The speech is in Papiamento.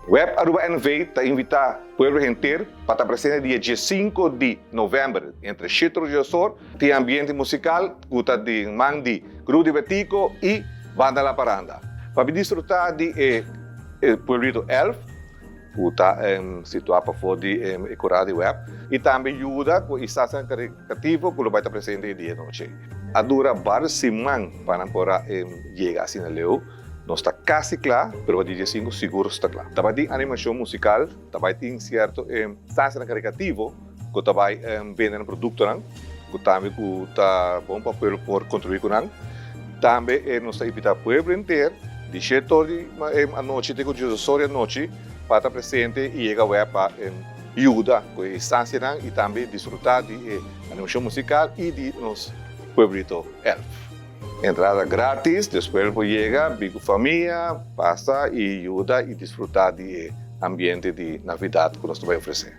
Web Aruba NV ta invita pueblo henter pa ta presente dia 15 di november entre 7 y 8 or. Tin ambiente musical cu ta di man di Grupo di Betico y Banda La Paranda. Pa disfruta di e pueblito Elf, cu ta situa pafo di e cura di web, y tambe yuda cu instancia caritativo cu lo bay ta presente e dia anochi. A dura varios siman pa nan por a yega asina leu. Nos ta casi cla, pero pa dia 5 sigur ta cla. Tambe tin animacion musical, tambe tin cierto instancia caritativo cu ta bay bende producto, cu tambe cu ta bon pa pueblo por contribui cu nan. Tambe nos ta invita pueblo henter, di 7 or di anochi te cu 10 or di anochi, pa ta presente y yega web pa yuda cu e instancia y tambe disfruta di animacion musical y di nos pueblito Elf. Entrada gratis, despues por yega, bin cu famia, pasa y yuda y disfruta di ambiente di Navidad cu nos ta bay ofrece.